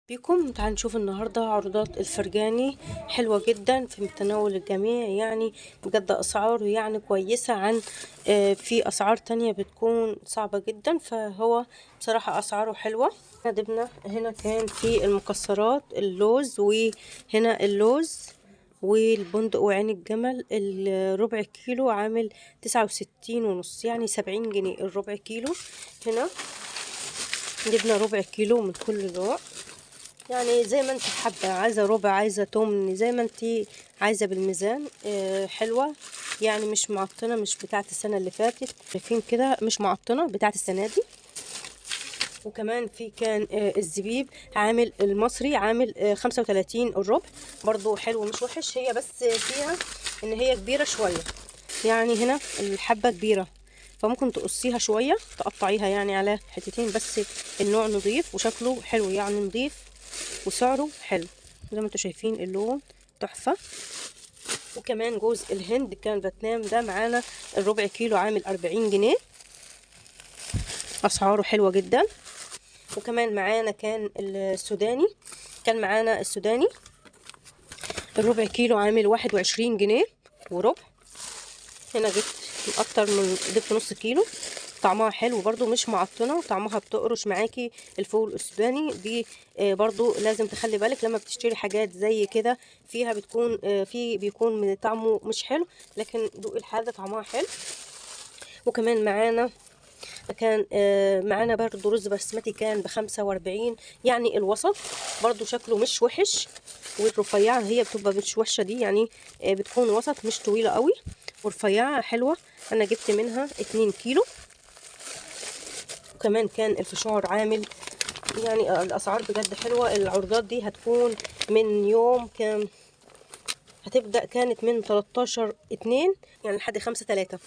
بيكم. تعالوا نشوف النهارده عروضات الفرجاني، حلوة جدا في متناول الجميع، يعني بجد اسعاره يعني كويسة عن في اسعار تانية بتكون صعبة جدا، فهو بصراحة اسعاره حلوة. جبنا هنا كان في المكسرات اللوز، وهنا اللوز والبندق وعين الجمل. الربع كيلو عامل 69.5، يعني 70 جنيه الربع كيلو. هنا جبنا ربع كيلو من كل نوع، يعني زي ما انت حابة، عايزه ربع عايزه تمن، زي ما انت عايزه بالميزان. حلوة يعني، مش معطنه، مش بتاعه السنة اللي فاتت، شايفين كده مش معطنه بتاعه السنة دي. وكمان في كان الزبيب عامل المصري عامل 35 الربع، برضو حلو مش وحش. هي بس فيها ان هي كبيرة شوية، يعني هنا الحبة كبيرة، فممكن تقصيها شوية، تقطعيها يعني على حتتين، بس النوع نظيف وشكله حلو، يعني نظيف وسعره حلو زي ما انتم شايفين، اللون تحفة. وكمان جوز الهند كان فيتنام ده معانا الربع كيلو عامل 40 جنيه، اسعاره حلوة جدا. وكمان معانا كان السوداني، كان معانا السوداني الربع كيلو عامل 21 جنيه وربع. هنا جبت اكتر من، جبت نص كيلو، طعمها حلو برضو مش معطنه، وطعمها بتقرش معاكي. الفول السوداني دي برضو لازم تخلي بالك لما بتشتري حاجات زي كده، فيها بتكون في بيكون طعمه مش حلو، لكن دوق الحاجة طعمها حلو. وكمان معانا كان معانا برضو رز بسمتي كان ب45، يعني الوسط برضو شكله مش وحش، والرفيعه هي بتبقى مش وحشة دي، يعني بتكون وسط مش طويلة قوي، ورفيعه حلوة. انا جبت منها 2 كيلو. وكمان كان الفشار عامل، يعني الاسعار بجد حلوة. العروضات دي هتكون من يوم كام هتبدا؟ كانت من 13/2 يعني لحد 5/3.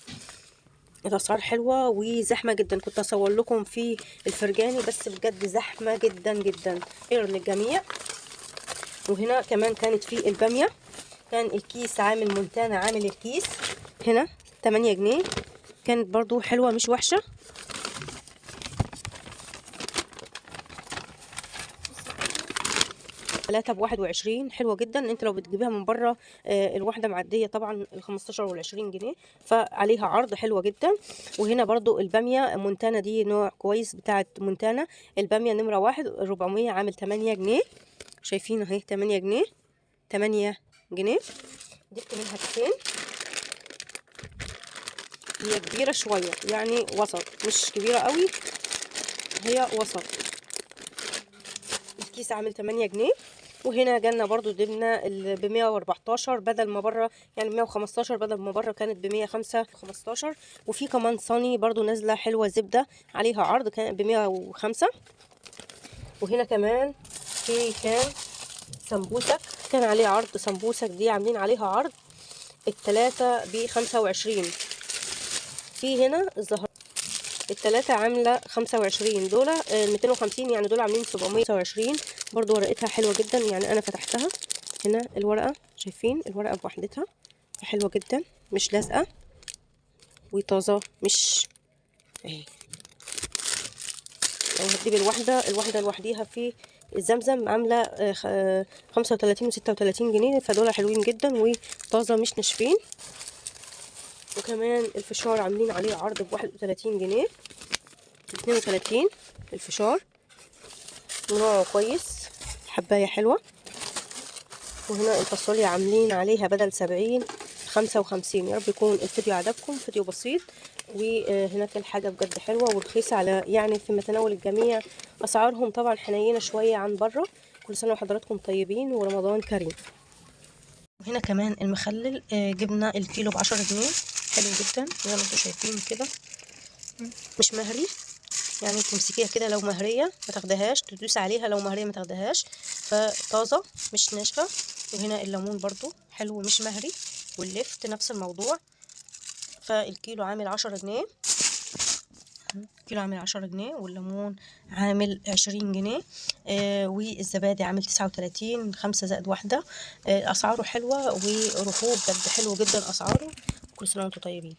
الاسعار حلوة وزحمه جدا، كنت اصور لكم في الفرجاني بس بجد زحمة جدا جدا، خير للجميع. وهنا كمان كانت في الباميه، كان الكيس عامل مونتانا، عامل الكيس هنا 8 جنيه، كانت برضو حلوة مش وحشة. 3 ب21 حلوة جدا. انت لو بتجيبيها من بره الواحدة معدية طبعا ال 15 وال 20 جنيه، فعليها عرض حلوة جدا. وهنا برضو الباميه مونتانا دي نوع كويس بتاعه مونتانا، الباميه نمره 1 400 عامل 8 جنيه، شايفين اهي 8 جنيه، 8 جنيه. جبت منها كيسين، هي كبيرة شوية يعني وسط، مش كبيرة قوي، هي وسط. الكيس عامل 8 جنيه. وهنا جالنا برضو جبنا ب 114 بدل ما بره، يعني 115 بدل ما بره كانت ب 115. وفي كمان صاني برضو نازله حلوة زبدة عليها عرض، كانت ب 105. وهنا كمان في كان سمبوسك كان عليه عرض، سمبوسك دي عاملين عليها عرض الثلاثة ب 25. في هنا الزهر الثلاثة عاملة 25، دول 250، يعني دول عاملين 720. برضو ورقتها حلوة جدا، يعني أنا فتحتها هنا الورقة، شايفين الورقة بوحدتها حلوة جدا، مش لازقة وطازة، مش اهي. لو هتجيب الواحدة، الواحدة لوحديها في الزمزم عاملة 35 و36 جنيه، فدول حلوين جدا وطازة مش ناشفين. وكمان الفشار عاملين عليه عرض ب31 جنيه، 32 الفشار، نوعه كويس، حبايه حلوة. وهنا الفاصوليا عاملين عليها بدل 70 55. يا رب يكون الفيديو عجبكم، فيديو بسيط، وهناك الحاجة بجد حلوة ورخيصه على يعني في متناول الجميع. اسعارهم طبعا حنينه شوية عن بره. كل سنة وحضراتكم طيبين ورمضان كريم. وهنا كمان المخلل جبنا الكيلو ب10 جنيه، حلو جدا زي ما انتم شايفين كده، مش مهري، يعني تمسكيها كده لو مهريه ما تاخدهاش، تدوس عليها لو مهريه ما تاخدهاش، فطازه مش ناشفة. وهنا الليمون برضو حلو مش مهري، واللفت نفس الموضوع، فالكيلو عامل 10 جنيه، كيلو عامل 10 جنيه، والليمون عامل 20 جنيه، والزبادي عامل 39، 5 زائد 1. اسعاره حلوة ورخوه بجد حلو جدا اسعاره. كل سنة وانتم طيبين.